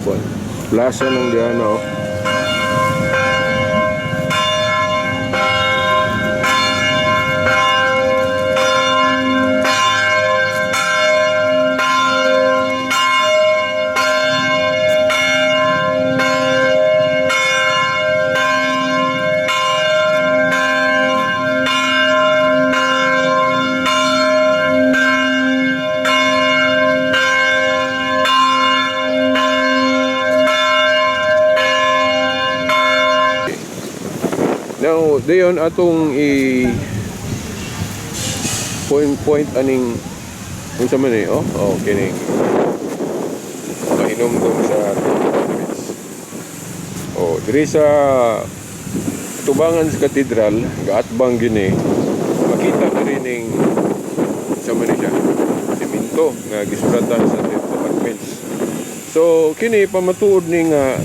Kwan. Plaza ng Diana, oh. Now, dayon atong i point point aning unsa man eh, oh? Oh, kining pahinomdom sa Ten Commandments. Oh, diri sa tubangan sa katedral, gaatbang gini, makita diri ning sa man ni siya, simento nga gisulatan sa Ten Commandments. So, kini pamatuod ni nga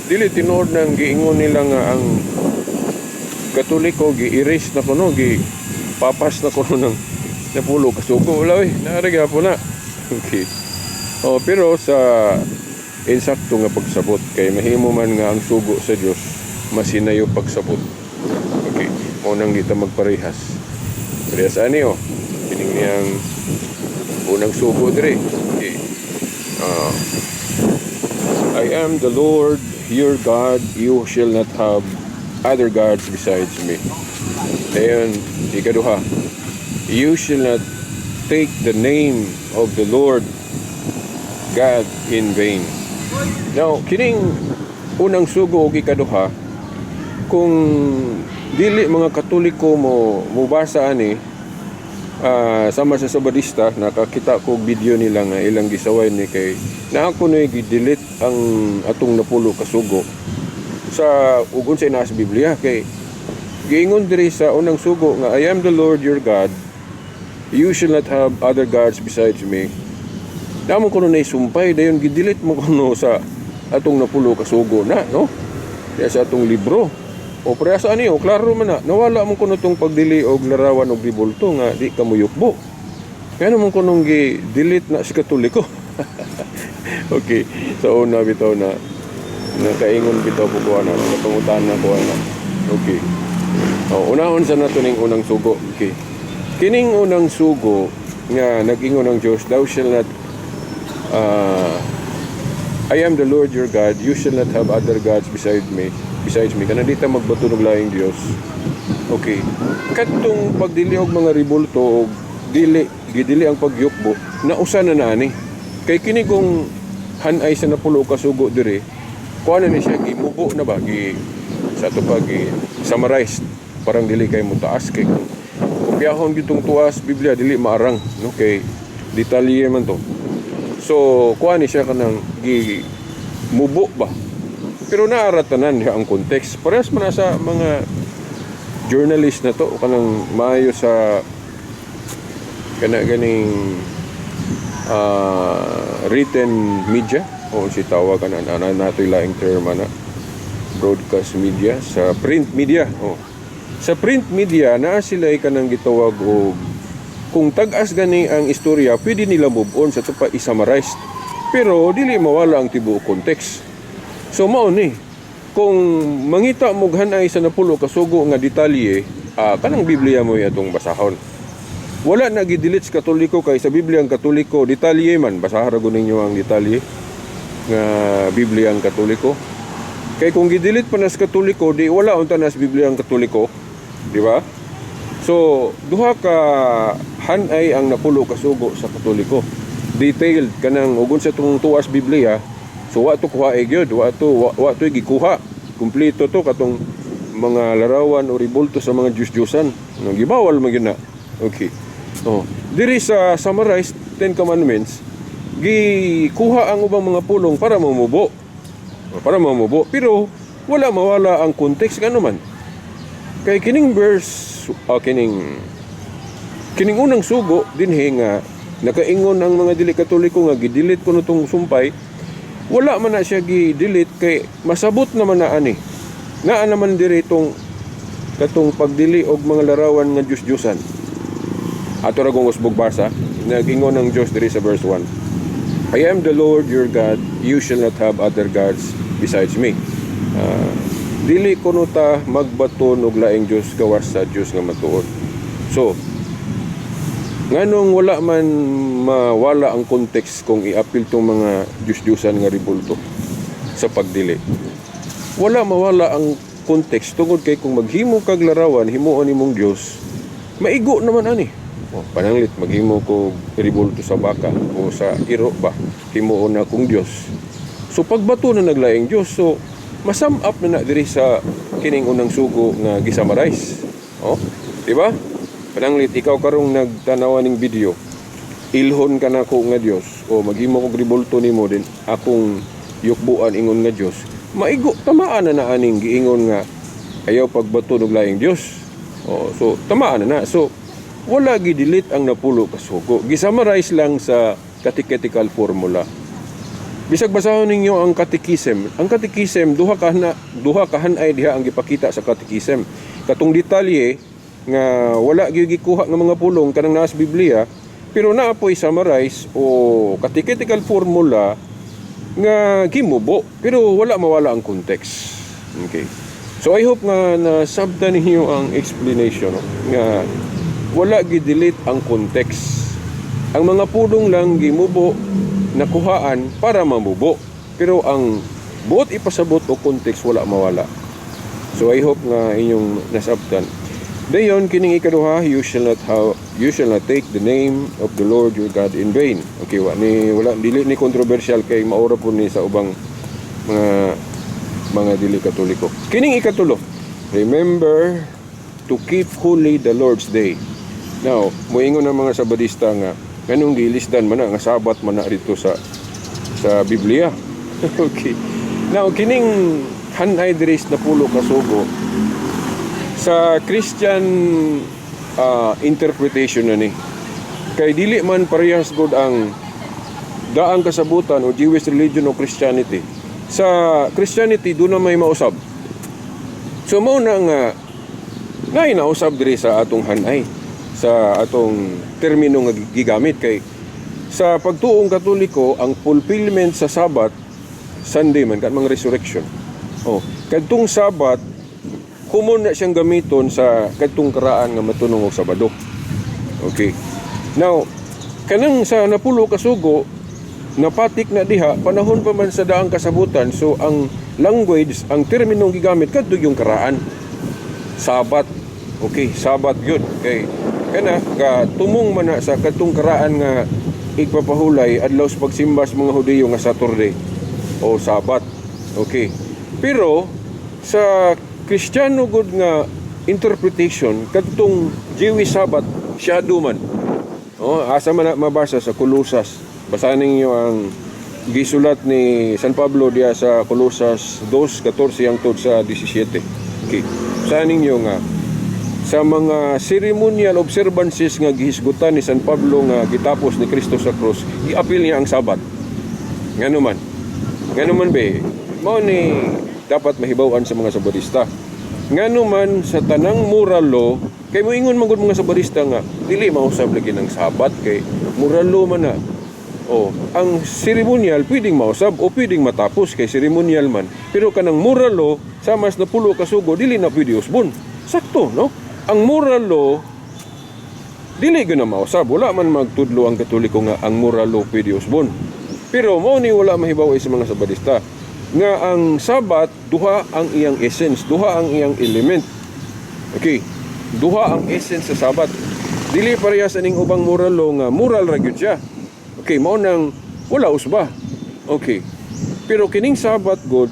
dili tinuod nang giingon nila nga ang Katoliko gi-erase na kuno, gi papas na kuno ng napulo kasugo. Wala oy, naa ra gyapon na. Okay. Oh, pero sa insakto nga pagsabot kay mahimo man nga ang sugo sa Dios masinayo pagsabot. Okay, mao nang kita magparehas. Parehas ani, oh. Kining niyang unang sugo dire. Okay. Ah, "I am the Lord your God, you shall not have other gods besides me." Dayon, ikaduha, "You shall not take the name of the Lord God in vain." Now, kining unang sugo ug ikaduha, kung dili mga Katoliko mo mubasa ani, sama sa Sabadista, nakakita ko og video nila nga ilang gisaway ni kay naa kuno'y gi-delete ang atong napulo ka sugo sa ug unsay naa sa Biblia, kay giingon diri sa unang sugo nga "I am the Lord your God, you shall not have other gods besides me." Naa man kuno na sumpay, dayon gi-delete mo kuno sa atong napulo ka sugo na, no? Kaya sa atong libro o pareha sa ani, o klaro man na nawala mo kuno tong pagdili og larawan og ribulto nga di ka moyukbo. Kaya naman kunong gi-delete na si Katoliko. Okay, sa una bitaw na nakaingon bitaw ko kuha na, napangutan na kuha na. Okay. O, unahon sa nato ning unang sugo. Okay. Kining unang sugo nga nag-ingon ang Dios, "Thou shall not I am the Lord your God, you shall not have other gods besides me." Kanang di ta magbato og laing Dios. Okay. Kadtong pagdili og mga ribulto og dili gidili ang pagyukbo, nausa na naani. Kay kini kung hanay sa napulo ka sugo diri, kuha na ni siya, gimubo na ba, gi sa ato pa gi summarized, parang dili kay mo taas, kay kung kopyahon gitong tuas Biblia dili maarang, no, kay detalye man to. So kuha ni siya kanang gi mubo ba, pero naara tanan niya ang context. Parehas man na sa mga journalist na to, kanang maayo sa kana ganing written media o si tawag kana ana natoy laing term ana, broadcast media, sa print media, oh. Sa print media naa sila kanang gitawag og kung tag-as gani ang istorya, pwede nila move on sa pa i-summarize, pero dili mawala ang tibuok context. So mao ni kung mangita mo hanay sa napulo ka sugo nga detalye, kanang Biblia mo atong basahon. Wala na gi-delete sa Katoliko kay sa Biblia ang Katoliko detalye man. Basahan ra gud ninyo ang detalye nga Biblia ang Katoliko. Kay kung gi-delete pa na sa Katoliko, di wala unta na sa Biblia ang Katoliko, di ba? So duha ka hanay ang napulo ka sugo sa Katoliko. Detailed kanang ugon sa tong tuas Biblia. So wa to kuha gyud, wa to wa to gikuha. Kumpleto to katong mga larawan o ribulto sa mga Diyos-Diyosan. No, gibawal man gyud na. Okay. Oh, diri sa summarized Ten Commandments, gikuha ang ubang mga pulong para mamubo. Para mamubo. Pero wala mawala ang context ngano man. Kay kining verse, kining kining unang sugo dinhi nga nakaingon ang mga dili Katoliko nga gi-delete kuno tong sumpay, wala man na siya gi-delete kay masabot naman na ani. Naa naman diri tong katong pagdili og mga larawan nga Diyos-Diyosan. Ato ra kong usbog basa, nag-ingon ang Dios diri sa verse 1. I am the Lord your God, you shall not have other gods besides me. Dili kuno ta magbaton og laing Dios gawas sa Dios nga matuod. So, nganong wala man mawala ang context kung iapil tong mga Diyos-Diyusan nga ribulto sa pagdili? Wala mawala ang context tungod kay kung maghimo kag larawan, himuon nimong Dios, maigo naman ani. O, pananglit maghimo ko ribulto sa baka o sa iro ba, himuon na kong Dios. So pagbato na naglaing Dios, so masum up na na diri sa kining unang sugo nga gisummarize. Oh, di ba? Pananglit ikaw karong nagtanawa ning video, ilhon ka na ko nga Dios o maghimo kog ribulto nimo din akong yukbuan ingon nga Dios, maigo tamaan na na aning giingon nga ayaw pagbato og laing Dios. Oh, so tamaan na na. So wala gi-delete ang napulo ka sugo. Gisummarize lang sa catechetical formula. Bisag basahon ninyo ang catechism. Ang catechism, duha ka hanay diha ang gipakita sa catechism. Katong detalye nga wala gyud gikuha nga mga pulong kanang naa sa Biblia, pero naa po'y summarize o catechetical formula nga gimubo, pero wala mawala ang context. Okay. So I hope nga nasabtan ninyo ang explanation, no? Nga wala gi-delete ang context. Ang mga pulong lang gimubo, nakuhaan para mamubo. Pero ang buot ipasabot o context, wala mawala. So I hope nga inyong nasabtan. Dayon kining ikaduha, you shall not take the name of the Lord your God in vain. Okay, wa ni wala dili ni controversial kay maura po ni sa ubang mga dili Katoliko. Kining ikatulo, remember to keep holy the Lord's Day. Now, moingon ang mga Sabadista nga nganong gilisdan man na nga Sabat man na rito sa Biblia? Okay. Now, kining hanay diri sa napulo ka sugo, sa Christian interpretation na ni. Kay dili man parehas gud ang daang kasabutan o Jewish religion o Christianity. Sa Christianity doon na may mausab. So mao na nga naay nausab diri sa atong hanay, sa atong termino nga gigamit, kay sa pagtuong Katoliko, ang fulfillment sa Sabat, Sunday man kan mga resurrection. Oh, kadtong Sabat common na siyang gamiton sa kadtong karaan nga matunong og Sabado. Okay. Now, kanang sa napulo ka sugo, napatik na diha panahon pa man sa daang kasabutan, so ang language, ang terminong gigamit kadto yung karaan. Sabat. Okay, Sabat yun. Kay kana ka tumong man na sa kadtong karaan nga igpapahulay adlaw sa pagsimba sa mga Hudiyo nga Saturday o Sabat. Okay. Pero sa Kristiyano gud nga interpretation, kadtong Jewish Sabbath, shadow man. Oh, asa man na mabasa? Sa Kolosas. Basahin ninyo ang gisulat ni San Pablo diya sa Kolosas 2:14 hangtod sa 17. Okay. Basahin ninyo nga sa mga ceremonial observances nga gihisgutan ni San Pablo nga gitapos ni Kristo sa krus, giapil niya ang Sabat. Ngano man? Ngano man be? Mao ni dapat mahibaw-an sa mga Sabadista. Ngano man sa tanang moral law, kay moingon man gud mga Sabadista nga dili mausab lagi ng Sabat kay moral law man na. Oh, ang ceremonial pwedeng mausab o pwedeng matapos kay ceremonial man. Pero kanang moral law sa mas napulo ka sugo, dili na pwede usbon. Sakto, no? Ang moral law dili gyud na mausab. Wala man magtudlo ang Katoliko nga ang moral law pwede usbon. Pero mao ni wala mahibaw sa mga Sabadista nga ang Sabat, duha ang iyang essence, duha ang iyang element. Okay. Duha ang essence sa Sabat. Dili parehas aning ubang moral law nga moral ra gyud siya. Okay, mao nang wala usba. Okay. Pero kining Sabat gud,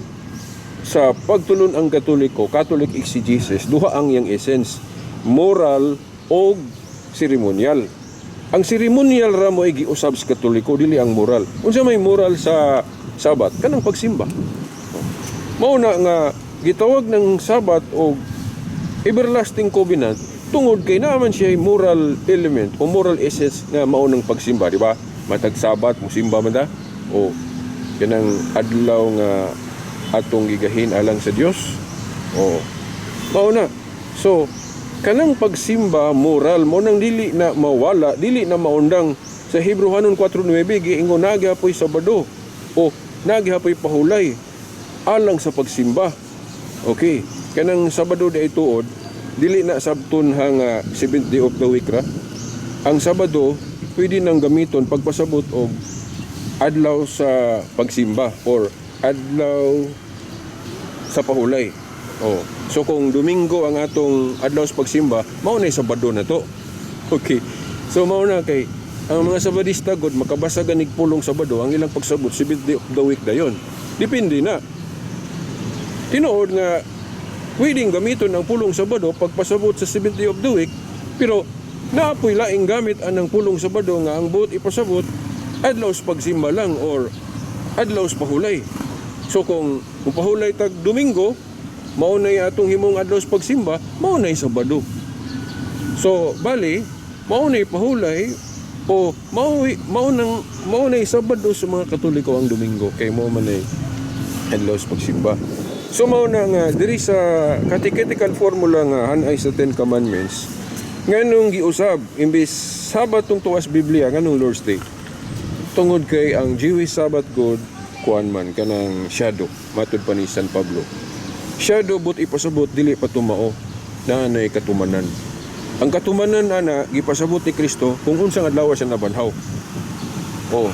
sa pagtulon ang Katoliko, Catholic exegesis, duha ang iyang essence, moral o ceremonial. Ang ceremonial ra mo giusab sa Katoliko, dili ang moral. Unsa may moral sa Sabat? Kanang pagsimba. Mao na nga gitawag ng Sabat og everlasting covenant tungod kay naman siya moral element o moral essence nga mao ng pagsimba, di ba? Matag Sabat musimba man ta o kanang adlaw nga atong gigahin alang sa Dios. O mao na. So kanang pagsimba moral mo nang dili na mawala, dili na maundang. Sa Hebreohanon 4:9 giingon naa gihapoy Sabado o naa gihapoy pahulay alang sa pagsimba. Okay, kanang Sabado di tuod, dili na sabton ha nga seventh day of the week ra. Ang Sabado pwede nang gamiton pagpasabot og adlaw sa pagsimba or adlaw sa pahulay. Oh. So kung Domingo ang atong adlaw sa pagsimba, mao na Sabado na to. Okay. So mao na kay ang mga Sabadista god makabasa ganig pulong Sabado, ang ilang pagsabot seventh day of the week dayon. Depende na. Tinuod nga pwedeng gamiton ang pulong Sabado pagpasabot sa seventh day of the week, pero naapoy laing gamit anang pulong Sabado nga ang buot ipasabot adlaw sa pagsimba lang or adlaw sa pahulay. So kung pahulay tag Domingo, mao nay atong himong adlaw sa pagsimba, mao nay Sabado. So bali, mao nay pahulay o mao mao nang mao nay Sabado sa mga Katoliko ang Domingo kay mao man ay adlaw sa pagsimba. So mao na nga diri sa catechetical formula nga hanay sa Ten Commandments, nganong giusab imbis Sabat tong tuwas Biblia, nganong Lord's Day? Tungod kay ang Jewish Sabbath god kuan man kanang shadow, matud pa ni San Pablo. Shadow but ipasabot dili pa tumao na anay katumanan. Ang katumanan ana gipasabot ni Kristo kung unsang adlaw siya nabanhaw. Oh.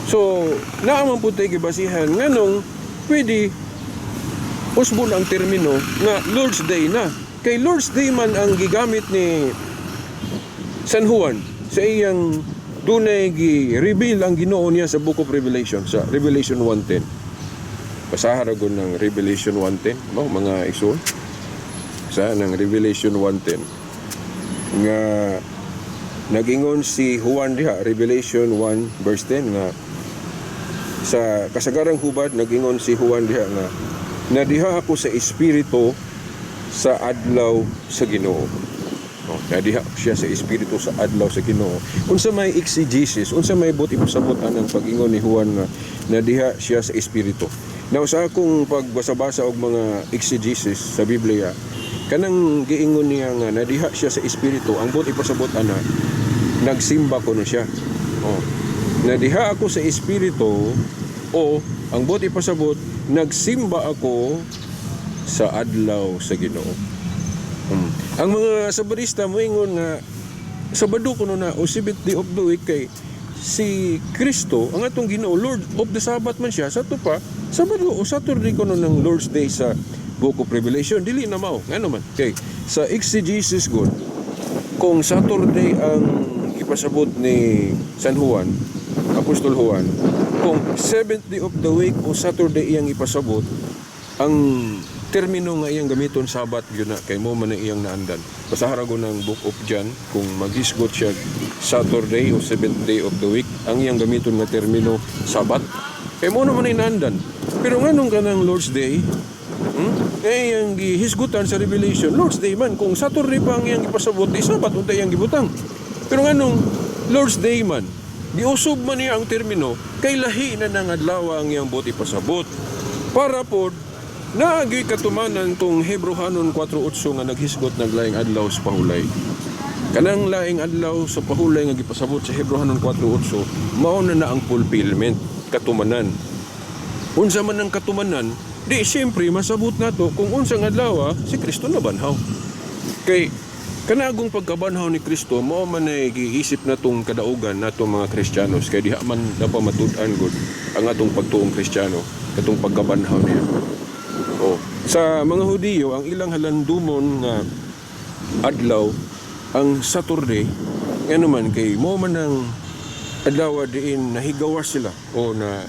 So, naa man pud tay gibasihan nganong pwede usbon ang termino nga Lord's Day na. Kay Lord's Day man ang gigamit ni San Juan sa iyang dunay gi-reveal ang Ginoo niya sa Book of Revelation, sa Revelation 1:10. Basahan ra gud ng Revelation 1:10, no, mga igsoon. Sa ng Revelation 1:10 nga nagingon si Juan diha, Revelation 1 verse 10, nga sa kasagarang hubad nagingon si Juan diha nga nadiha ako sa espiritu sa adlaw sa Ginoo. Oh, nadiha siya sa espiritu sa adlaw sa Ginoo. Unsa may exegesis, unsa may buot ipasabot anang pag-ingon ni Juan nga nadiha siya sa espiritu? Now, sa akong pagbasa-basa og mga exegesis sa Biblia, kanang giingon niya nga nadiha siya sa espiritu, ang buot ipasabot ana, nagsimba kuno siya. Oh. Nadiha ako sa espiritu o ang buot ipasabot, nagsimba ako sa adlaw sa Ginoo. Ang mga Sabadista moingon nga Sabado kuno na o seventh day of the week kay si Kristo ang atong Ginoo, Lord of the Sabbath man siya. Sa ato pa, Sabado o Saturday kuno ng Lord's Day sa Book of Revelation. Dili na mao. Ngano man kay sa exegesis god, kung Saturday ang ipasabot ni San Juan, Apostol Juan, kung seventh day of the week o Saturday iyang ipasabot, ang termino nga iyang gamiton Sabat yun na kay mao man ang iyang naandan. Basahan ko ng Book of John, kung maghisgot siya Saturday o seventh day of the week, ang iyang gamiton nga termino Sabat. Kay mao naman ay naandan. Pero nganong kanang Lord's Day? Eh, iyang gihisgutan sa Revelation, Lord's Day man. Kung Saturday pa ang iyang ipasabot, di Sabat unta iyang gibutang. Pero nganong Lord's Day man, giusob man niya ang termino, kay lahi na nang adlaw ang iyang buot ipasabot. Para pod, naagi katumanan tong Hebreohanon 4.8 nga naghisgot ng laing adlaw sa pahulay. Kanang laing adlaw sa pahulay nga gipasabot sa Hebreohanon 4.8, mao na na ang fulfillment, katumanan. Unsa man ang katumanan, di siyempre masabot nato kung unsang adlaw si Kristo nabanhaw. Kay kanagong pagkabanhaw ni Kristo mao man ay giisip natong kadaugan natong mga Kristiyanos kay diha man napamatud-an gud ang atong pagtuong Kristiyano katong pagkabanhaw niya. Oh, sa mga Hudiyo, ang ilang halandumon nga adlaw ang Saturday, ngano man kay mao man ang adlaw diin nahigawas sila o na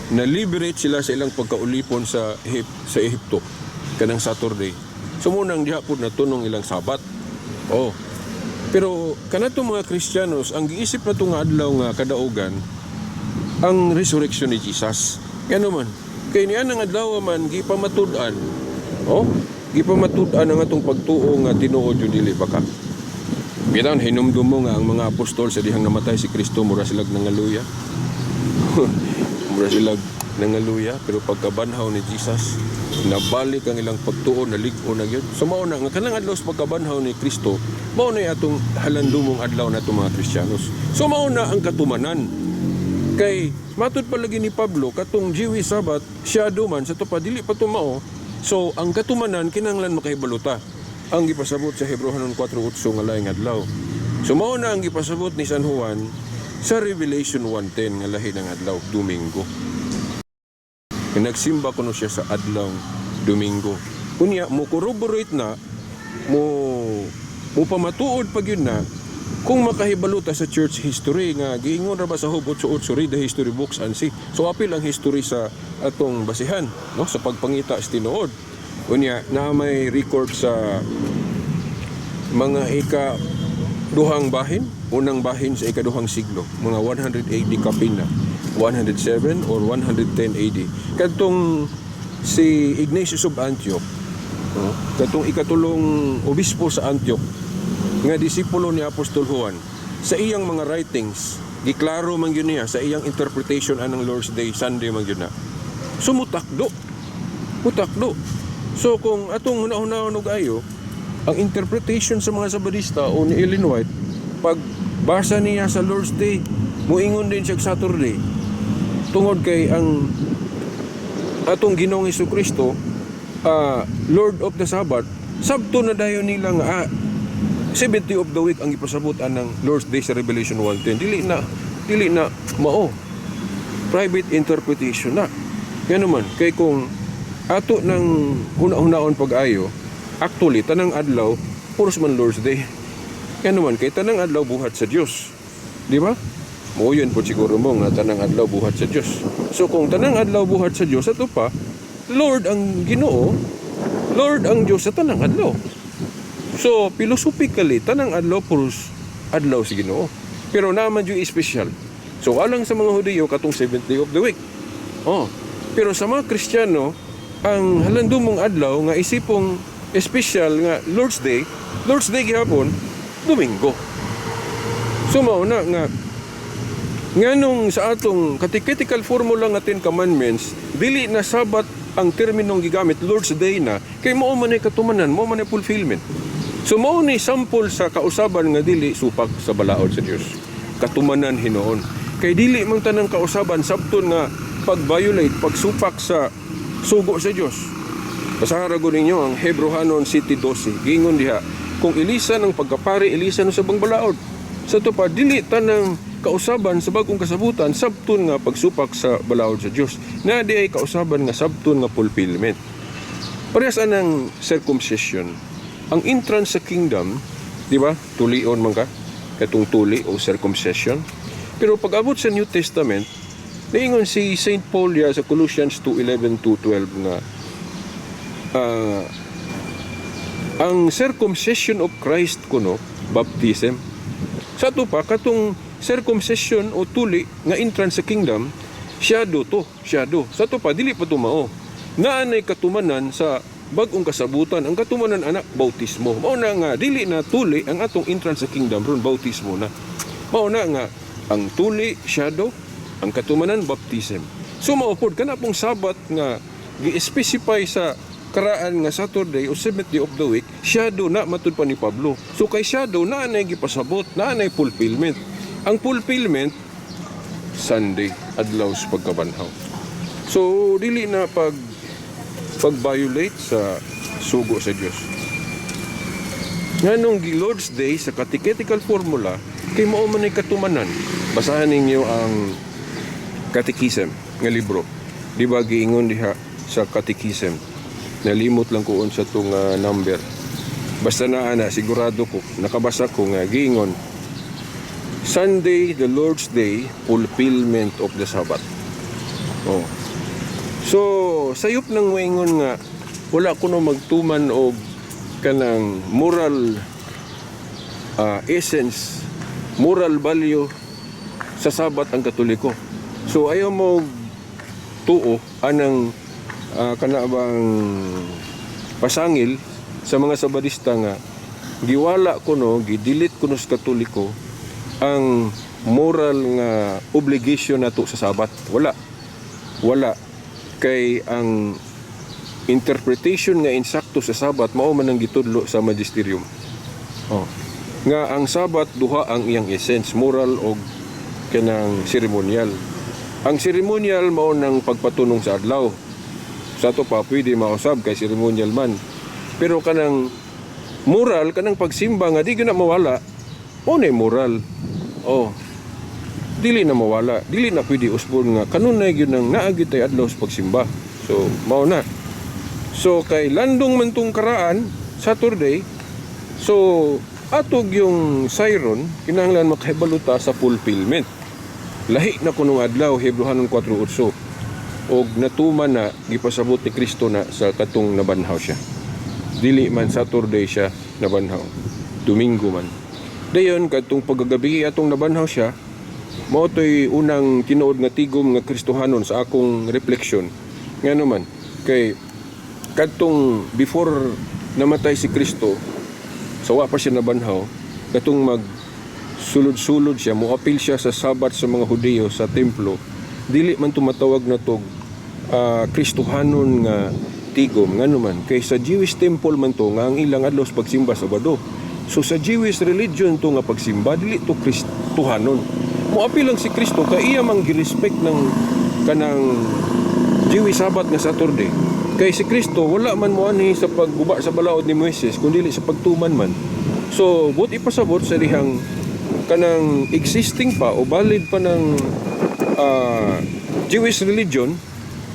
na liberate sila sa ilang pagkaulipon sa Ehipto kanang Saturday. So mao nang diha pud natunong ilang Sabat. Oh. Pero kanatong mga Kristiyanos, ang giisip nato nga adlaw nga kadaugan ang resurrection ni Jesus. Ngano man kay niya ang adlaw man gipamatud-an. Oh, gipamatud-an ang atong pagtuo nga tinuod yun dili baka. Bilang hinumdum mo nga ang mga apostol sa dihang namatay si Kristo mura silag nangaluya. Mura silag Nangaluya, pero pagkabanhaw ni Jesus, nabalik ang ilang pagtuo, nalig-o na gyud. So mao na nga kanang adlaw sa pagkabanhaw ni Kristo, mao na atong halandumong adlaw nato mga Kristiyanos. So mao na ang katumanan. Kay matud palagi ni Pablo, katong Jewish Sabbath shadow man sa to pa, dili pa tumao. So ang katumanan, kinahanglan makahibalo ta ang gipasabot sa Hebreohanon 4:8 nga laing adlaw. So mao na ang gipasabot ni San Juan sa Revelation 1:10 nga lahi ng adlaw, Domingo. Nga nagsimba kuno siya sa adlaw Domingo. Unya mo corroborate na, mo mo pamatuod pag yun na kung makahibalo ta sa church history nga giingon ra ba sa Job 8:8, "Read the history books and see." So apil ang history sa atong basihan, no, sa pagpangita sa tinuod. Unya na may record sa mga ika duhang bahin, unang bahin sa ikaduhang siglo, mga 100 AD kapin na, 107 or 110 AD. Kadtong si Ignatius of Antioch, no? Katong ikatulong obispo sa Antioch nga disipulo ni Apostol Juan, sa iyang mga writings, giklaro man gyud niya sa iyang interpretation anang Lord's Day, Sunday man gyud na. So mutakdo. Mutakdo. So kung atong hunahunahon og ayo, ang interpretation sa mga Sabadista o ni Ellen White, pag basa niya sa Lord's Day, muingon din siya Saturday. Tungod kay ang atong Ginoong Kristo, Lord of the Sabbath, sabto na dayon nila nga 70 of the week ang ipasabot anang Lord's Day sa Revelation 1:10. Dili na mao. Private interpretation na. Kaya naman, kay kung ato ng huna-hunaon pag-ayo, actually, tanang adlaw, puros man Lord's Day. Kaya naman, kay tanang adlaw buhat sa Dios. Di ba? Mo yun po siguro mo nga tanang adlaw buhat sa Dios. So kung tanang adlaw buhat sa Dios, ato pa, Lord ang Ginoo, Lord ang Dios sa tanang adlaw. So, philosophically, tanang adlaw puros adlaw si Ginoo. Pero naman yung espesyal. So, alang sa mga Hudiyo, katong seventh day of the week. Oh. Pero sa mga Kristiyano, ang halandumong adlaw nga isipong espesyal nga Lord's Day, Lord's Day gihapon, Domingo. So mao na nga nganong sa atong catechetical formula nga Ten Commandments, dili na Sabat ang terminong gigamit, Lord's Day na, kay mao man ay katumanan, mao man ay fulfillment. So mao ni sample sa kausaban nga dili supak sa balaod sa Dios. Katumanan hinuon. Kay dili man tanang kausaban sabton nga pag-violate, pagsupak sa sugo sa Dios. Basahan ra gud ninyo ang Hebreohanon 7:12. Gingon diha, kung ilisan ang pagkapari, ilisan sa bang balaod. Sa to pa, dili tanang kausaban sa bagong kasabutan sabton nga pagsupak sa balaod sa Dios. Na di ay kausaban nga sabton nga fulfillment. Parehas anang circumcision. Ang entrance sa kingdom, di ba? Tulion man ka, katong tuli o circumcision. Pero pag abot sa New Testament, naingon si Saint Paul ya sa Colossians 2:11 to 12 nga ang circumcision of Christ kuno baptism. Sa ato pa, katong circumcision o tuli nga entrance sa kingdom, shadow to, shadow. Sa ato pa, dili pa tumao. Naanay katumanan sa bagong kasabutan. Ang katumanan anak, bautismo. Mao na nga dili na tuli ang atong entrance sa kingdom ron, bautismo na. Mao na nga ang tuli shadow, ang katumanan baptism. So mao pod kana pong Sabat nga gi-specify sa karaan nga Saturday o seventh day of the week, shadow na matud pa ni Pablo. So kay shadow na anay gipasabot, na anay fulfillment. Ang fulfillment, Sunday, adlaw sa pagkabanhaw. So dili na pag-violate sa sugo sa Dios. Nganong gi Lord's Day sa catechetical formula, kay mao man ay katumanan. Basahan ninyo ang Catechism nga libro. Di ba giingon diha sa Catechism? Nalimot lang ko sa tong number. Basta na ana, sigurado ko, nakabasa ko nga giingon Sunday, the Lord's Day, fulfillment of the Sabbath. Oh. So, sayop nang moingon nga wala ko no magtuman og kanang moral essence, moral value sa Sabat ang Katoliko. So ayaw mo tuo anang kana bang pasangil sa mga Sabadista nga giwala ko no, gidelete ko no sa Katoliko ang moral nga obligation nato sa Sabat. Wala. Wala. Kay ang interpretation nga insakto sa Sabat mao man ang gitudlo sa magisterium. Oh. Nga ang Sabat, duha ang iyang essence, moral og kanang ceremonial. Ang ceremonial mao nang pagpatunong sa adlaw. Sa ato pa pwede mausab kay ceremonial man. Pero kanang moral, kanang pagsimba nga di gyud na mawala, mao na moral. Oh. Dili na mawala, dili na pwede usbon nga kanunay gyud nang naa gyud tay adlaw sa pagsimba. So mao na. So kay landong man tong karaan, Saturday, so atog yung siron kinahanglan makahibalo ta sa fulfillment. Lahi na kunong adlaw, Hebreohanon 4:8. Og natuman na gipasabot ni Kristo na sa katong nabanhaw siya. Dili man Saturday siya nabanhaw. Domingo man. Dayon kadtong pagkagabi atong nabanhaw siya, mao to'y unang tinuod nga tigom nga Kristohanon sa akong refleksyon. Ngano man kay kadtong before namatay si Kristo, sa wa pa siya nabanhaw, katong mag sulod-sulod siya, moapil siya sa Sabat sa mga Hudiyo sa templo, dili man tumatawag na tog Kristohanon nga tigom. Ngano man kay sa Jewish temple man to nga ang ilang adlaw sa pagsimba Sabado. So sa Jewish religion to nga pagsimba, dili to Kristohanon. Moapil lang si Kristo kay iya mang girespect ng kanang Jewish Sabat nga Saturday. Kay si Kristo wala man moanhi sa pagguba sa balaod ni Moises kundi sa pagtuman man. So buot ipasabot sa dihang kanang existing pa o valid pa ng Jewish religion,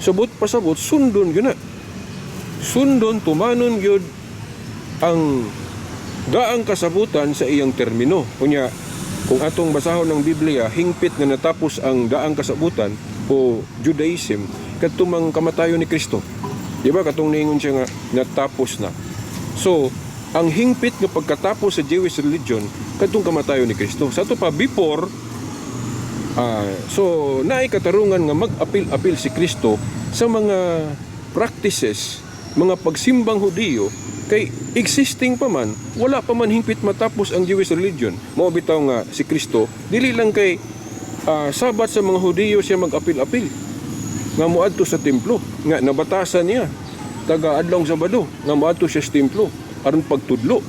so buot pasabot sundon gyud na. Sundon, tumanon gyud ang daang kasabutan sa iyang termino. Unya, kung atong basahon ng Biblia, hingpit nga natapos ang daang kasabutan o Judaism kadto mang kamatayon ni Kristo. Di ba katong niingon siya nga natapos na? So, ang hingpit nga pagkatapos sa Jewish religion kadtong kamatayon ni Kristo. Sa ato pa before, so naay katarungan nga mag-apil-apil si Kristo sa mga practices, mga pagsimbang Hudiyo kay existing pa man, wala pa man hingpit matapos ang Jewish religion. Mao bitaw nga si Kristo dili lang kay Sabat sa mga Hudiyo siya mag-apil-apil nga moadto sa templo nga nabatasan niya taga adlawng Sabado nga moadto siya sa templo aron pagtudlo.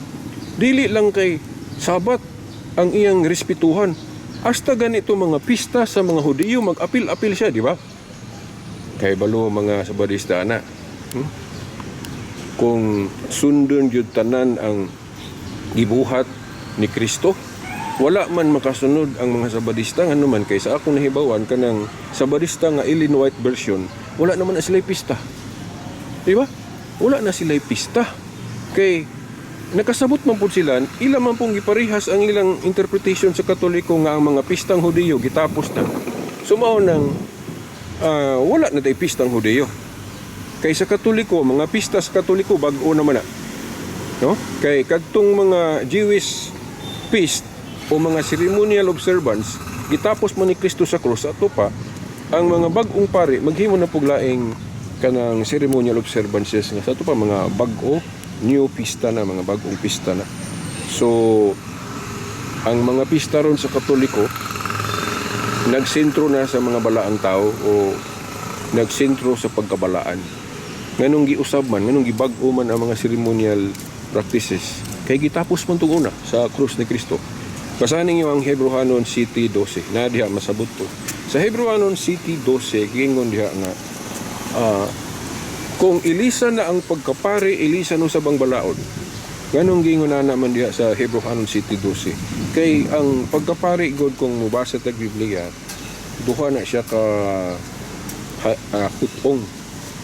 Dili lang kay Sabat ang iyang respetuhan, hasta ganito mga pista sa mga Hudiyo mag-apil-apil siya, di ba? Kay balo mga Sabadista ana. Kung sundon gyud tanan ang gibuhat ni Kristo, wala man makasunod ang mga Sabadista. Ngano man kay sa akong nahibawan, kanang Sabadista nga Ellen White version, wala naman na sila pista. Di ba? Wala na sila pista. Kay nakasabot man pud sila, ila man pong giparehas ang ilang interpretation sa Katoliko nga ang mga pistang Hudiyo gitapos na. So mao nang wala na tay pistang Hudiyo. Kay sa Katoliko, mga pista sa Katoliko bag-o naman na. No? Kay kadtong mga Jewish feast o mga ceremonial observance gitapos man ni Kristo sa krus. Ato pa ang mga bag-ong pari maghimo na pug laing kanang ceremonial observances nga sa ato pa mga bag-o, new pista na, mga bag-ong pista na. So ang mga pista ron sa Katoliko nagsentro na sa mga balaang tao o nagsentro sa pagkabalaan. Nganong giusab man, nganong gibag-o man ang mga ceremonial practices? Kay gitapos man tong una sa krus ni Kristo. Basahan ninyo ang Hebreohanon 7:12 na diha masabot to. Sa Hebreohanon 7:12, giingon diha nga kung ilisa na ang pagkapari, ilisa no sa bang balaod. Nganong giingon na naman diha sa Hebreohanon 7:12? Kay ang pagkapari god, kung mubasa tag Biblia, duha na siya ka hutong.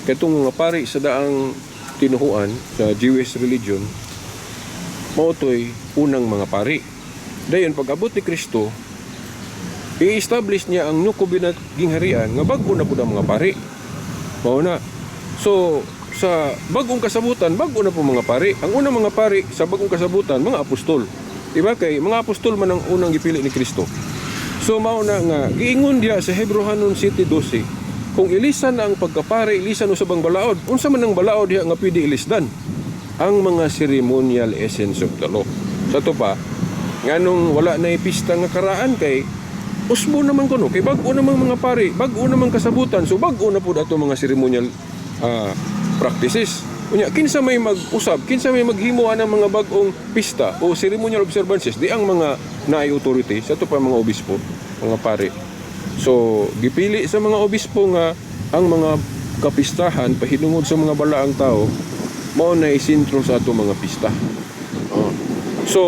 Katong mga pari sa daang tinuhuan sa Jewish religion, mao to'y unang mga pari. Dayon pag abot ni Kristo, i-establish niya ang New Covenant gingharian nga bag-o na pud ang mga pari. Mao na. So sa bagong kasabutan, bag-o na po mga pari. Ang unang mga pari sa bagong kasabutan, mga apostol. Diba kay mga apostol man ang unang gipili ni Kristo? So mao na nga giingon diha sa Hebreohanon 7:12, kung ilisan na ang pagkapari, ilisan usab ang balaod. Unsa man ang balaod diha nga pwede ilisdan? Ang mga ceremonial essence of the law. Sa to pa, nganong wala na pista nga karaan? Kay Usbo naman kuno kay bag-o namang mga pari, bag-o namang kasabutan, so bag-o na pud ato mga ceremonial practices. Unya, kinsa may mag-usab, kinsa may maghimo ang mga bag-ong pista o ceremonial observances? Di ang mga naay authority sa ato pa, mga obispo, mga pari. So gipili sa mga obispo nga ang mga kapistahan pahinungod sa mga balaang tao mao na isentro sa ato mga pista. Oh. So,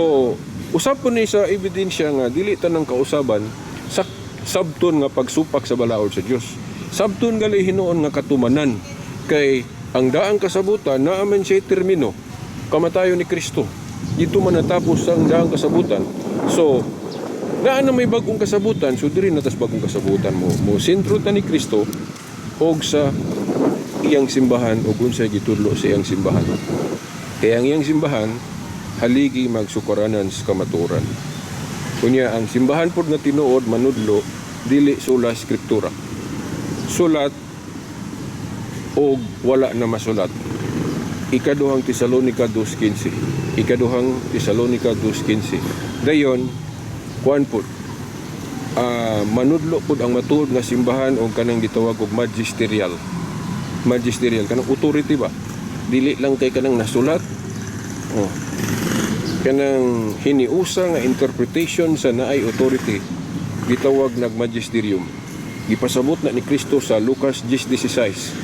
usab po ni sa ebidensya nga dili tanang kausaban sa sabton nga pagsupak sa balaod sa Dios. Sabton gali hinuon nga katumanan kay ang daang kasabutan naa man siya termino, kamatayon ni Kristo. Dito man natapos ang daang kasabutan. So, naa na may bagong kasabutan, so diri na tas bagong kasabutan mo. Mo sentro ta ni Kristo og sa iyang simbahan og unsay gitudlo sa iyang simbahan. Kaya ang iyang simbahan haligi magsukaranan sa kamatuoran. Kunya ang simbahan pod nga tinuod manudlo dili sola scriptura. Sulat og wala na masulat. Ikaduhang Tesalonica 2:15. Ikaduhang Tesalonica 2:15. Dayon kuan pod, manudlo pod ang matuod nga simbahan og kanang gitawag og magisterial. Magisterial kanang authority ba? Dili lang kay kanang nasulat. Oh. Kanang hiniusa nga interpretation sa naay authority gitawag nag magisterium. Gipasabot na ni Kristo sa Lucas 10:16.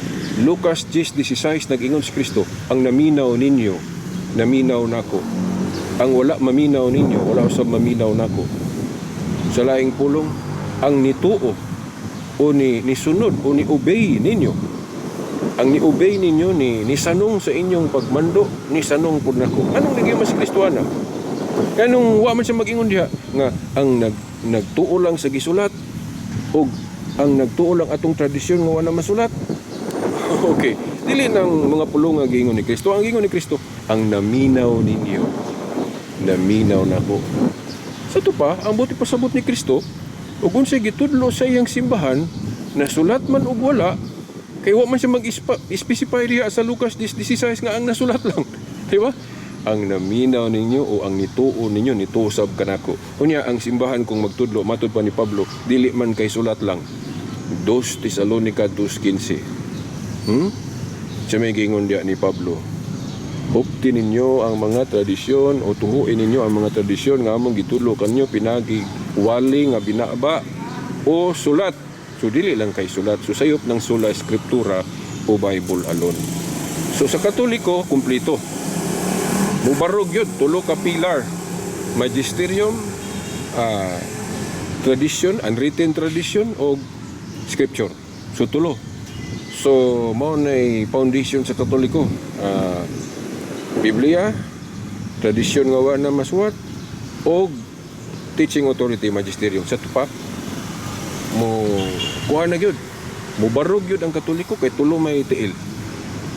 Lucas 10:16, nag-ingon si Kristo, "Ang naminaw ninyo, naminaw nako. Ang wala maminaw ninyo, wala usab maminaw nako." Sa laing pulong, ang nituo o ni nisunod o ni obey ninyo, ang ni-obey ninyo, ni nisanong sa inyong pagmando, nisanong pud nako. Anong naging mas Kristo ana? Kanong wa man siya mag-ingon diha nga ang nagtuo lang sa gisulat og ang nagtuo lang atong tradisyon nga wala masulat. Okay, dili nang mga pulong nga giingon ni Kristo. Ang giingon ni Kristo, "Ang naminaw ninyo, naminaw nako." Sa to pa, ang buti pasabot ni Kristo, ug unsay gitudlo sa iyang simbahan, nasulat man ug wala, kay wa man siya mag-specify diha sa Lucas 16 nga ang nasulat lang. Di ba? Ang naminaw ninyo o ang nituo ninyo, nituo sab kanako. Unya, ang simbahan kung magtudlo, matud pa ni Pablo, dili man kay sulat lang. 2 Tesalonica 2:15. Siya may giingon diya ni Pablo, "Hupti ninyo ang mga tradisyon o tuhuin ninyo ang mga tradisyon nga among gitudlo kanyo pinagi wali nga binaba o sulat." So dili lang kay sulat. So sayop ng sola scriptura o Bible alone. So sa Katoliko, kumpleto. Mubarog yun, tulo ka pillar. Magisterium, tradition, unwritten tradition o scripture. So tulo. So mao nay foundation sa Katoliko. Biblia, tradisyon nga wa na masuwat og teaching authority, magisterium. Sa tupa mo kuha na gyud. Mubarog gyud ang Katoliko kay tulo may tiil.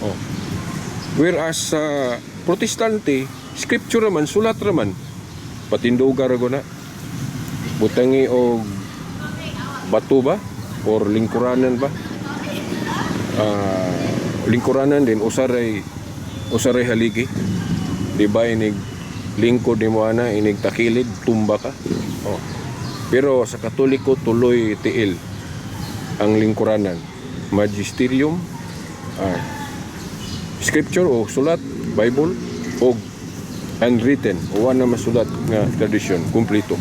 Oh. Whereas sa Protestante, scripture raman, sulat raman. Patinduga ra na. Butangi og bato ba or lingkuranan ba? Lingkuranan din usaray haligi. Di ba inig lingkod nimo ana, inig takilid, tumba ka. Oh. Pero sa Katoliko, tuloy tiil ang lingkuranan. Magisterium, scripture o sulat, Bible, o unwritten o wa na masulat nga tradisyon, kumpleto.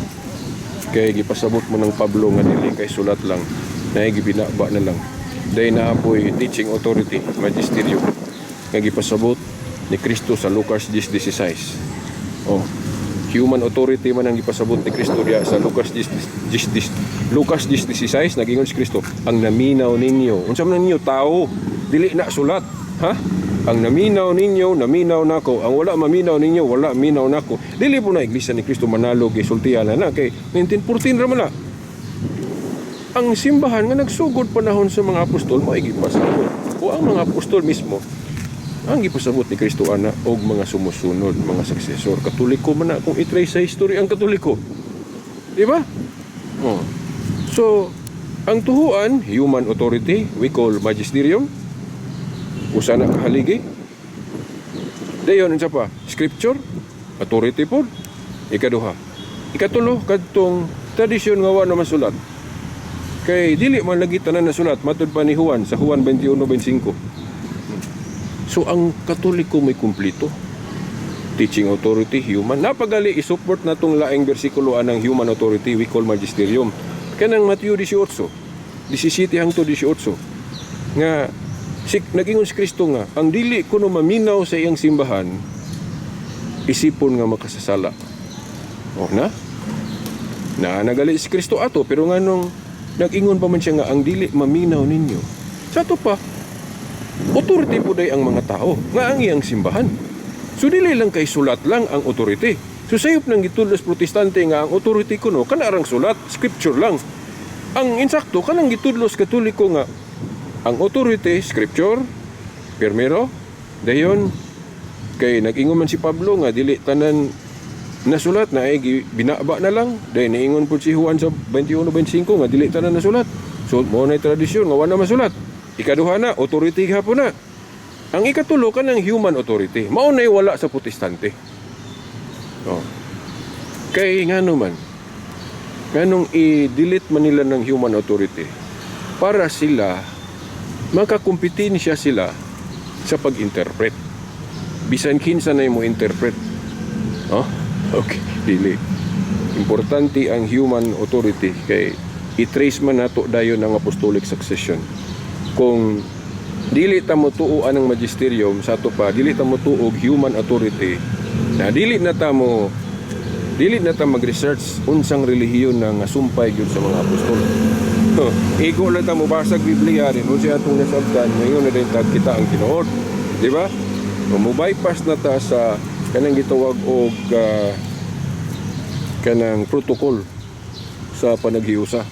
Kay gipasabot mo ng Pablo nga dili kay sulat lang, na gibinaba na lang. Dahil naapoy teaching authority, magisterium, nga gipasabot ni Kristo sa Lucas 10:16. Oh, human authority man ang gipasabot ni Kristo diya sa Lucas 10, 10, Lucas 10:16. Nagingon si Kristo, "Ang naminaw ninyo." Unsa man ninyo? Tao, dili na sulat, ha? "Ang naminaw ninyo, naminaw nako. Ang wala maminaw ninyo, wala minaw nako." Dili po na Iglesia ni Kristo manalo kay sultihan na kay 1914 ra man na. Ang simbahan nga nagsugod panahon sa mga apostol mao gipasabot, o ang mga apostol mismo ang gipasabot ni Kristo ana og mga sumusunod, mga successor. Katoliko man na kung i-trace sa history ang Katoliko. Di ba? Oh. So, ang tuhuan, human authority, we call magisterium. Usa na kahaligi. Dayon, unsa pa? Scripture, authority pod. Ikaduha. Ikatulo, kadtong Tradisyon nga wa na masulat. Kay dili man lagi tanan nasulat matud pa ni Juan sa Juan 21:25. So ang Katoliko may kumpleto. Teaching authority, human. Napagali isupport na tong laing bersikulo anang human authority we call magisterium. Kanang Mateo 18, 17 hangtod 18 nga si, nagingon si Kristo nga ang dili kuno maminaw sa iyang simbahan isipon nga makasasala. Oh na? Na nagali si Kristo ato, pero nganong nag-ingon pa man siya nga ang dili maminaw ninyo. Sa ato pa, authority po day ang mga tao nga ang iyang simbahan. So dili lang kay sulat lang ang authority. So sayop nang gitudlos Protestante nga ang authority kuno kanarang sulat, scripture lang. Ang insakto kanang gitudlos Katoliko nga ang authority scripture primero, dayon kay nag-ingon man si Pablo nga dili tanan nasulat na ay binaba na lang. Dayon niingon pud si Juan sa 21:25 nga dili tanan nasulat. So mo na tradisyon nga wa na masulat. Ikaduha na, authority gihapon na. Ang ikatulo, kanang human authority. Mao na wala sa Protestante. Oh. Kay ngano man, nganong i-delete man nila ng human authority? Para sila makakumpetensya sila sa pag-interpret. Bisan kinsa na mo interpret. Oh, okay, dili. Importante ang human authority kay i-trace man nato dayon ang apostolic succession. Kung dili ta mo tuo anang magisterium sa ato pa, dili ta mo tuo og human authority, na dili na ta mag-research unsang relihiyon na nga sumpay gyud sa mga apostol. Igo lang ta mo basag Biblia rin unsa atong nasabtan, ngayon na din tag kita ang tinuod, di ba? Mo bypass na ta sa kanang gitawag og kanang protocol sa panaghiusa.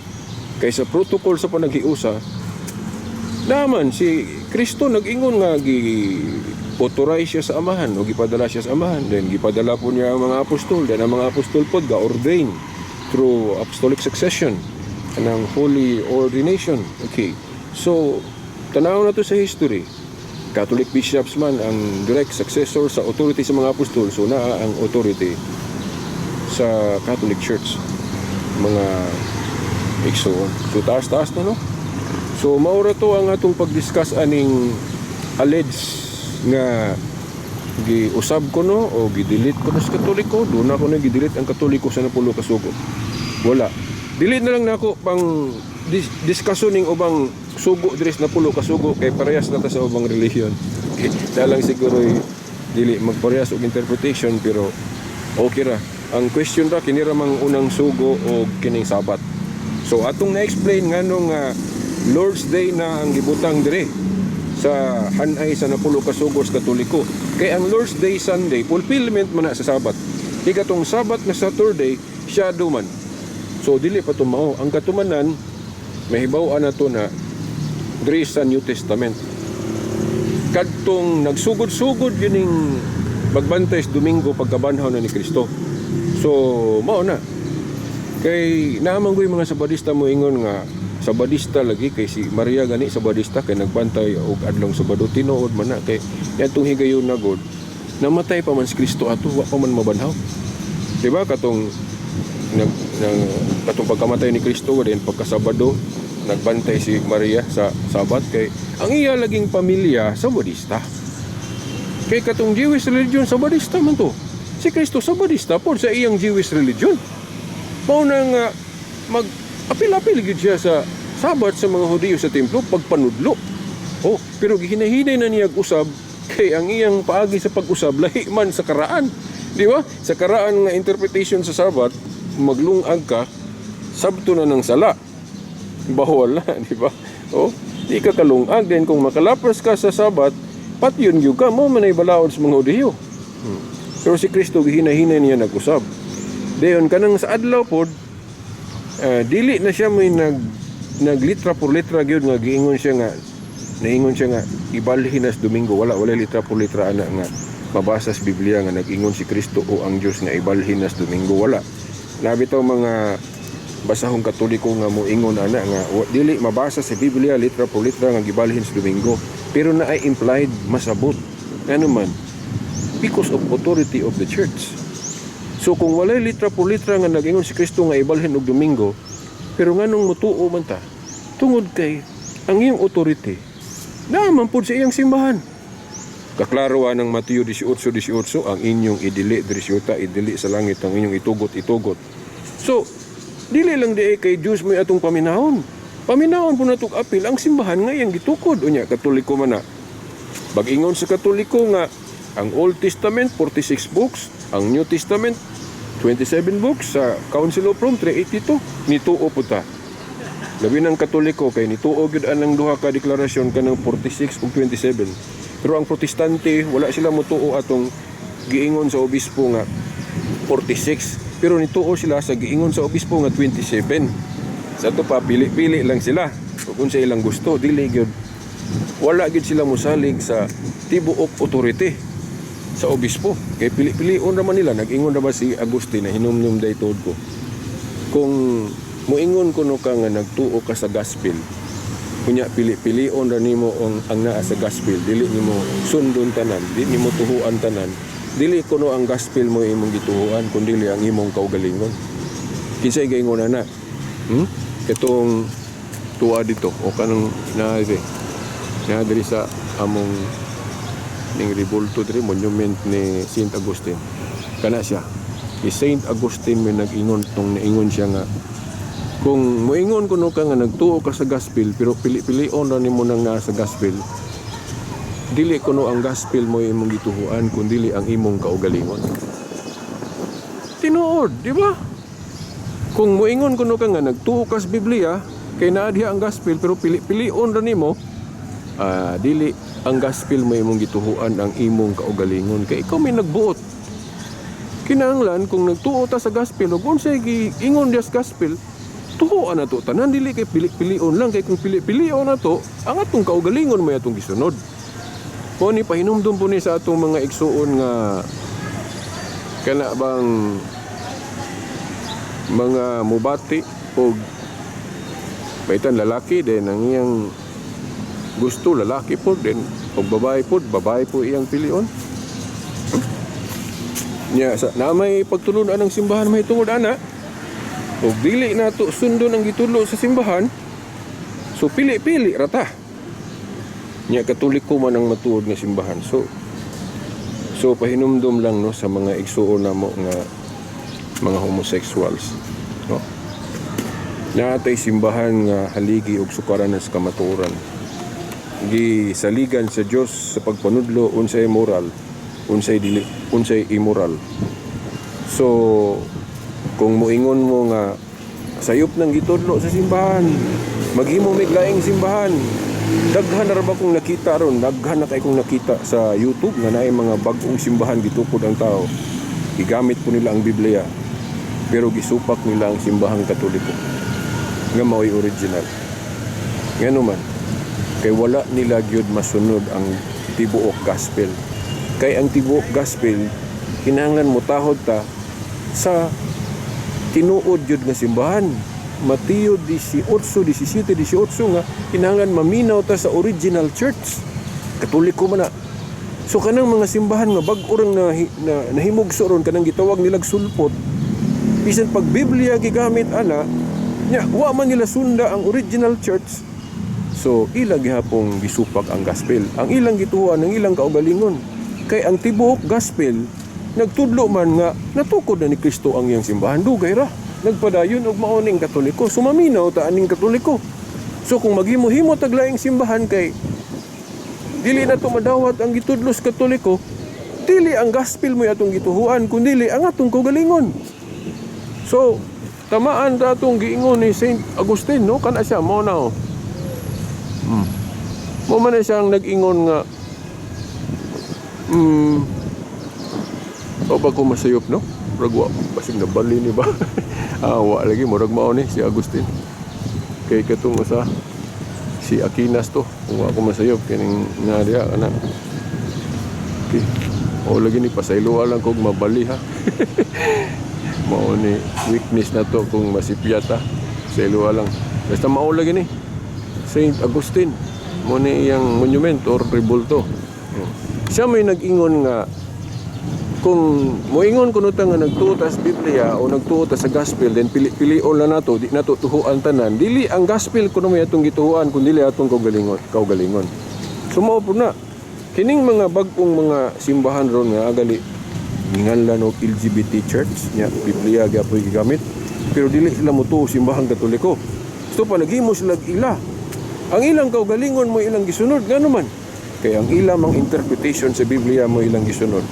Kay sa protocol sa panaghiusa naman, si Kristo nag-ingon nga gi authorize siya sa Amahan o gipadala siya sa Amahan. Then gipadala po niya ang mga apostol. Then ang mga apostol pod ga-ordain through apostolic succession, kanang holy ordination. Okay. So tanaw na to sa history. Catholic bishops man ang direct successor sa authority sa mga apostol. So naa ang authority sa Catholic Church, mga igsoon. So taas-taas na, no? So maura to ang atong pag-discuss aning alleged nga giusab ko no o gi-delete ko na sa Katoliko. Doon ako na gi-delete ang Katoliko sa napulo ka sugo. Wala. Delete na lang nako pang discussion ning ubang sugo diri sa napulo ka sugo kay parehas na ta sa ubang relihiyon. Okay. Dalang siguro dili magparehas og interpretation, pero okay ra. Ang question ra kini ra mang unang sugo o kining Sabat. So atong na-explain nganong Lord's Day na ang gibutang dire sa hanay sa napulo ka sugo sa Katoliko. Kay ang Lord's Day Sunday, fulfillment man na sa Sabat. Ikatong Sabat nga Saturday, shadow man. So dili pa tumao. Ang katumanan mahibaw-an na to na diri sa New Testament. Kadtong nagsugod-sugod yun ning magbantay sa Domingo pagkabanhaw na ni Kristo. So mao na. Kay naman ko yung mga Sabadista mo ingon nga Sabadista lagi kay si Maria gani Sabadista kay nagbantay og adlong Sabado. Tinuod man na kay yatong higayon na god, namatay pa man si Kristo ato, wa pa man mabanhaw. Di ba katong nag, nang, katong pagkamatay ni Kristo then pagkasabado nagbantay si Maria sa Sabat kay ang iya laging pamilya Sabadista. Kay katong Jewish religion, Sabadista man to. Si Kristo Sabadista pod sa iyang Jewish religion. Mao na nga mag apil-apil gyud siya sa Sabat sa mga Hudiyo sa templo pagpanudlo. Oh, pero gihinahinay na niya usab kay ang iyang paagi sa pag-usab lahi man sa karaan. Di ba? Sa karaan nga interpretation sa Sabat, maglungag ka, sabto na ng sala. Bawal na, di ba? Oh, di ka kalungag din kung makalapas ka sa Sabat, patyon gyud ka mo man ay balaod sa mga Hudiyo. Pero si Kristo gihinahinay niya nag-usab. Dayon kanang sa adlaw pod, dili na siya may naglitra por litra gyud nga giingon siya nga naingon siya nga ibalhin na sa Domingo. Wala, wala litra por litra ana nga mabasa sa Biblia nga nag-ingon si Kristo o ang Dios nga ibalhin na sa Domingo. Wala. Labi to mga basahong Katoliko nga moingon ana nga dili mabasa sa Biblia litra por litra nga gibalhin sa Domingo, pero na ay implied masabot. Ngano man? Because of authority of the church. So kung walay litra por litra nga nag-ingon si Kristo nga ibalhin og Domingo, pero nganong mutuo man ta? Tungod kay ang iyang authority naa man pud sa iyang simbahan. Kaklaro ng Mateo 18:18, ang inyong idili diri sa yuta, idili sa langit, ang inyong itugot, itugot. So, dili lang di kay Diyos may atong paminahon. Paminahon po natong apil ang simbahan nga iyang gitukod. Unya, Katoliko man na. Bag-ingon sa Katoliko nga ang Old Testament 46 books, ang New Testament 27 books, sa Council of Rome 382, nituo po ta. Labi ng Katoliko kay nituo gyud anang duha ka deklarasyon, kanang 46 ug 27. Pero ang Protestante, wala sila motuo atong giingon sa obispo nga 46, pero nituo sila sa giingon sa obispo nga 27. Sa ato pa, pili-pili lang sila kung unsa ilang gusto. Dili gyud, wala gyud sila mosalig sa tibuok authority sa obispo kay pili-pilion raman nila. Nag-ingon ra ba si Agustin na hinumdum day tuod ko, kung moingon kuno ka nga nagtuo ka sa gospel, kunya pili-pilion ra nimo ang naa sa gospel, dili nimo sundon tanan, dili nimo tuhuan tanan, dili kuno ang gospel mo imong gituhuan kun dili ang imong kaugalingon. Kinsay gaingon ana? Katong tuwa dito o kanang naa diri, naa diri sa among ning rebulto diri, monument ni Saint Augustine. Kana siya, si Saint Augustine may nag-ingon tong naingon siya nga kung moingon kuno ka nga nagtuo ka sa gospel pero pili-pilion ra nimo nang naa sa gospel, dili kuno ang gospel mo imong gituhuan kun dili ang imong kaugalingon. Tinuod, di ba? Kung moingon kuno ka nga nagtuo ka sa Biblia kay naa diha ang gospel pero pili-pilion ra nimo, dili ang gospel mo imong gituhuan, ang imong kaugalingon kay ikaw may nagbuot. Kinahanglan kung nagtuo ta sa gospel ug unsay giingon diha sa gospel, tuhuan na to tanan, dili kay pili-pilion lang, kay kung pili-pilion na to, ang atong kaugalingon may atong gisunod. Mo ni pahinumdum po ni sa atong mga igsuon nga kana bang mga mubati og baitan lalaki din ang iyang gusto, lalaki po din, og babae po, babae po iyang pilion. Nya sa na may pagtulun-an ng simbahan may tungod ana og dili nato sundon ang gitudlo sa simbahan, so pili-pili rata. Nya Katoliko man ang matuod nga simbahan. So pahinumdum lang, no, sa mga igsuon namo nga mga homosexuals, no, naa tay simbahan nga haligi og sukaranan sa kamatuoran, gisaligan sa Dios sa pagpanudlo unsay moral, unsay dili, unsay immoral. So kung moingon mo nga sayop nang gitudlo sa simbahan, maghimo mig laing simbahan, daghan na ra ba kong nakita ron, daghan na kay kong nakita sa YouTube nga naay mga bag-ong simbahan gitukod ang tao. Gigamit po nila ang Biblia pero gisupak nila ang simbahang Katoliko nga mao'y original. Ngano man? Kay wala nila gyud masunod ang tibuok gospel, kay ang tibuok gospel kinahanglan mo tahod ta sa tinuod gyud nga simbahan. Mateo 18, 17, 18 nga kinahanglan maminaw ta sa original church. Katoliko man na. So kanang mga simbahan nga bag-o rang na nahimugso ron, kanang gitawag nilag sulpot, bisan pag Biblia gigamit ana nya, wa man nila sunda ang original church. So ilang gihapong gisupak ang gospel. Ang ilang gituhuan ang ilang kaugalingon, kay ang tibuok gospel nagtudlo man nga natukod na ni Kristo ang iyang simbahan dugay ra nagpadayon og mao ning Katoliko. So maminaw ta aning Katoliko. So kung maghimo-himo tag laing simbahan kay dili na to madawat ang gitudlo sa Katoliko, dili ang gospel mo atong gituhuan kundi ang atong kaugalingon. So tamaan ta atong giingon ni Saint Augustine, no? Kana siya mo na, oh. Mo man na siyang nag-ingon nga o ba ko masayop, no? Murag wa, basig nabali ni ba? Ah, wa lagi, murag mao ni si Agustin. Kay katong usa, si Aquinas to. Kung wa ko masayop kining nga diha kana. Okay. O lagi ni, pasayloa lang kog mabali ha. Mao ni weakness na to kung masipyat ha. Pasayloa lang. Basta mao lagi ni Saint Augustine. Mo ni iyang monument or rebulto. Siya may nag-ingon nga Kung moingon kuno ta nga nagtuo ta sa Biblia o nagtuo ta sa gospel, then pili-pilion lang nato, di nato tuhuan tanan. Dili ang gospel kuno may atong gituhuan kun dili atong kaugalingon, kaugalingon. So mao po na. Kining mga bag-ong mga simbahan ron nga agali nginganlan og LGBT church nya, Biblia gyapoy gigamit, pero dili sila motuo Simbahang Katoliko. So pa naghimo sila og ila. Ang ilang kaugalingon mo ilang gisunod. Ngano man? Kay ang ilang mga interpretation sa Biblia mo ilang gisunod.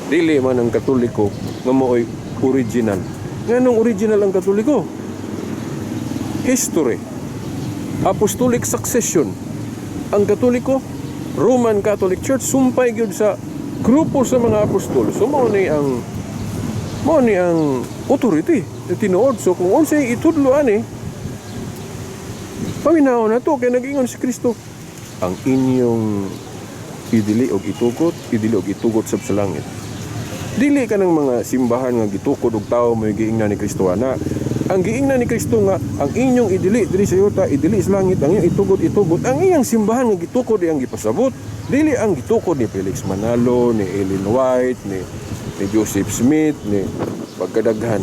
Dili man ang Katoliko nga mooy original. Nganong original ang Katoliko? History. Apostolic succession. Ang Katoliko, Roman Catholic Church, sumpay gyud sa grupo sa mga apostol. So mao ni ang authority na tinuod. So kung unsay itudlo ani, paminaw na to, kay nag-ingon si Kristo, ang inyong idili og itugot, idili og itugot sab sa langit. Dili ka ng mga simbahan nga gitukod og tao mo giingnan ni Kristo ana. Ang giingnan ni Kristo nga ang inyong idili diri sa yuta, idili sa langit, ang inyong itugot, itugot. Ang iyang simbahan nga gitukod ang gipasabot. Dili ang gitukod ni Felix Manalo, ni Ellen White, ni Joseph Smith, ni pagkadaghan,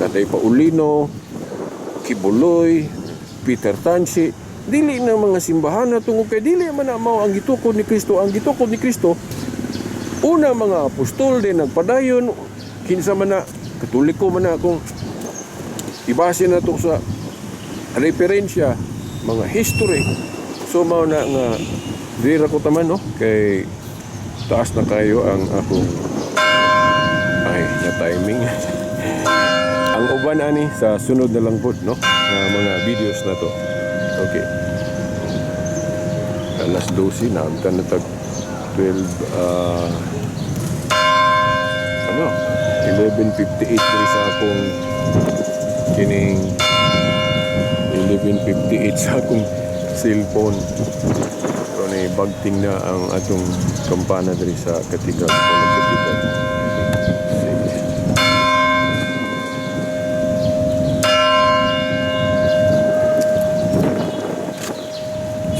Tatay Paulino, Quiboloy, Peter Tansi. Dili na mga simbahan na tungod kay dili man na mao ang gitukod ni Kristo. Ang gitukod ni Kristo, una mga apostol din nagpadayon, kinsa man na Katoliko man na, kung ibase na to sa referensya, mga history. So mao na nga diri ra ko taman, no, kay taas na kayo ang akong ay na timing. Ang uban ani sa sunod na lang pod, no, na mga videos na to. Okay, alas 12 na, amtan na tag 12, ano, 11:58 diri sa akong kining, 11:58 sa akong cellphone. Pero ni bagting na ang atong kampana diri sa Cathedral, sa Cathedral. Sige.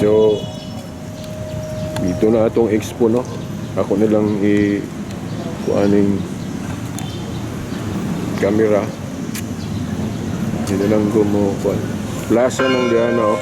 So dito na atong expo, no. Ako na lang i kuaning camera. Hindi na lang ko mo kuan. Plaza ng Diana, oh.